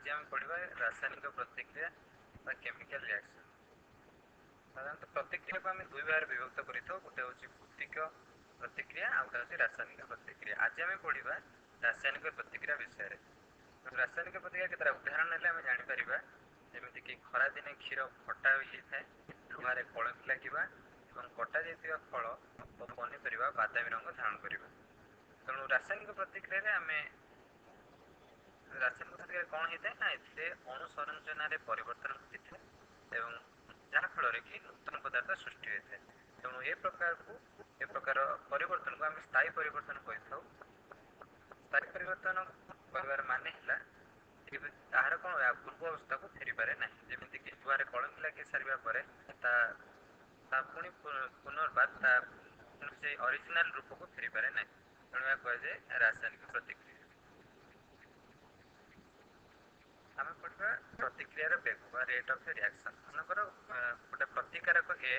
ଆଜି ଆମେ ପଢ଼ିବା ରାସାୟନିକ ପ୍ରତିକ୍ରିୟା ବା କେମିକାଲ ରିଆକ୍ସନ୍। ସାଧାରଣତଃ ପ୍ରତିକ୍ରିୟାକୁ ଆମେ ଦୁଇ ଭାଗରେ ବିଭକ୍ତ କରିଥାଉ। ଗୋଟେ ହେଉଛି ଭୌତିକ ପ୍ରତିକ୍ରିୟା, ଆଉ ଗୋଟେ ହେଉଛି ରାସାୟନିକ ପ୍ରତିକ୍ରିୟା। ଆଜି ଆମେ ପଢ଼ିବା ରାସାୟନିକ ପ୍ରତିକ୍ରିୟା ବିଷୟରେ। ରାସାୟନିକ ପ୍ରତିକ୍ରିୟା କେତେଟା ଉଦାହରଣ ନେଲେ ଆମେ ଜାଣିପାରିବା, ଯେମିତିକି ଖରାଦିନେ କ୍ଷୀର ଖଟା ହୋଇଯାଇଥାଏ, ଲୁହାରେ କଳଙ୍କି ଲାଗିବା ଏବଂ କଟାଯାଇଥିବା ଫଳ ଓ ପନିପରିବା ବାଦାମୀ ରଙ୍ଗ ଧାରଣ କରିବା। ତେଣୁ ରାସାୟନିକ ପ୍ରତିକ୍ରିୟାରେ ଆମେ ରାସାୟନିକ ପ୍ରତିକ୍ରିୟା କ'ଣ ହେଇଥାଏ ନା, ଏଥିରେ ଅଣୁ ସଂରଚନାରେ ପରିବର୍ତ୍ତନ ଘଟିଥାଏ ଏବଂ ଯାହାଫଳରେ କି ନୂତନ ପଦାର୍ଥ ସୃଷ୍ଟି ହୋଇଥାଏ। ତେଣୁ ଏ ପ୍ରକାର ପରିବର୍ତ୍ତନକୁ ଆମେ ସ୍ଥାୟୀ ପରିବର୍ତ୍ତନ କହିଥାଉ। ସ୍ଥାୟୀ ପରିବର୍ତ୍ତନ କହିବାର ମାନେ ହେଲା ତାହାର କ'ଣ ପୂର୍ବ ଅବସ୍ଥାକୁ ଫେରିପାରେ ନାହିଁ। ଯେମିତିକି ଲୁହାରେ କଳଙ୍କି ଲାଗି ସାରିବା ପରେ ତା ତା ପୁଣି ପୁନର୍ବାର ତା ସେଇ ଅରିଜିନାଲ ରୂପକୁ ଫେରିପାରେ ନାହିଁ। ତେଣୁ ଏହା କୁହାଯାଏ ରାସାୟନିକ ପ୍ରତିକ୍ରିୟା। ଆମେ ପଢ଼ିବା ପ୍ରତିକ୍ରିୟାର ବେଗ ବା ରେଟ୍ ଅଫ୍ ରିଆକ୍ସନ୍। ମନେକର ଗୋଟେ ପ୍ରତିକାରକ ଏ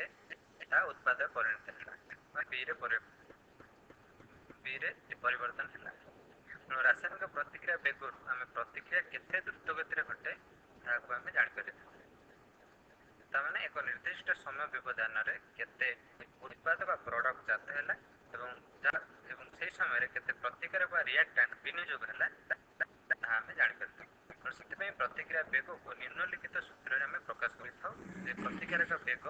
ତା ଉତ୍ପାଦ ପରିଣତ ହେଲା ବା ବିରେ ପରିବର୍ତ୍ତନ ହେଲା। ତେଣୁ ରାସାୟନିକ ପ୍ରତିକ୍ରିୟା ବେଗରୁ ଆମେ ପ୍ରତିକ୍ରିୟା କେତେ ଦ୍ରୁତ ଗତିରେ ଘଟେ ତାହାକୁ ଆମେ ଜାଣିପାରିଥାଉ। ତାମାନେ ଏକ ନିର୍ଦ୍ଦିଷ୍ଟ ସମୟ ବ୍ୟବଧାନରେ କେତେ ଉତ୍ପାଦ ବା ପ୍ରଡକ୍ଟ ଜାତ ହେଲା ଏବଂ ଏବଂ ସେହି ସମୟରେ କେତେ ପ୍ରତିକାରକ ବା ରିଆକ୍ଟାଣ୍ଟ ବିନିଯୋଗ ହେଲା, ତାହା ଆମେ ଜାଣିପାରିଥାଉ। ତେଣୁ ସେଥିପାଇଁ ପ୍ରତିକ୍ରିୟା ବେଗକୁ ନିମ୍ନଲିଖିତ ସୂତ୍ରରେ ଆମେ ପ୍ରକାଶ କରିଥାଉ ଯେ ପ୍ରତିକାରକ ବେଗ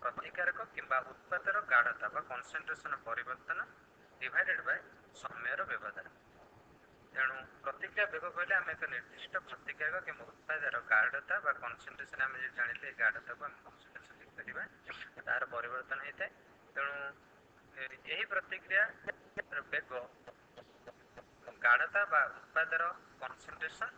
ପ୍ରତିକାରକ କିମ୍ବା ଉତ୍ପାଦର ଗାଢ଼ତା ବା କନସେନ୍ଟ୍ରେସନ ପରିବର୍ତ୍ତନ ଡିଭାଇଡେଡ୍ ବାଇ ସମୟର ବ୍ୟବଧାନ। ତେଣୁ ପ୍ରତିକ୍ରିୟା ବେଗ କହିଲେ ଆମେ ଏକ ନିର୍ଦ୍ଦିଷ୍ଟ ପ୍ରତିକାରକ କିମ୍ବା ଉତ୍ପାଦର ଗାଢ଼ତା ବା କନସେନ୍ଟ୍ରେସନ, ଆମେ ଯଦି ଜାଣିଲେ ଗାଢ଼ତାକୁ ଆମେ କନସେନ୍ଟ୍ରେସନ ଲେଖିପାରିବା, ତାହାର ପରିବର୍ତ୍ତନ ହେଇଥାଏ। ତେଣୁ ଏହି ପ୍ରତିକ୍ରିୟାର ବେଗ ଗାଢ଼ତା ବା ଉତ୍ପାଦର କନସେନ୍ଟ୍ରେସନ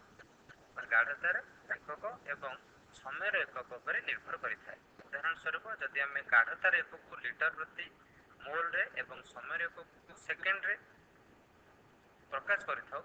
ବା ଗାଢ଼ତାର ଏକକ ଏବଂ ସମୟର ଏକକ ଉପରେ ନିର୍ଭର କରିଥାଏ। ଉଦାହରଣ ସ୍ୱରୂପ, ଯଦି ଆମେ ଗାଢ଼ତାର ଏକକକୁ ଲିଟର ପ୍ରତି ମୋଲରେ ଏବଂ ସମୟର ଏକକକୁ ସେକେଣ୍ଡରେ ପ୍ରକାଶ କରିଥାଉ,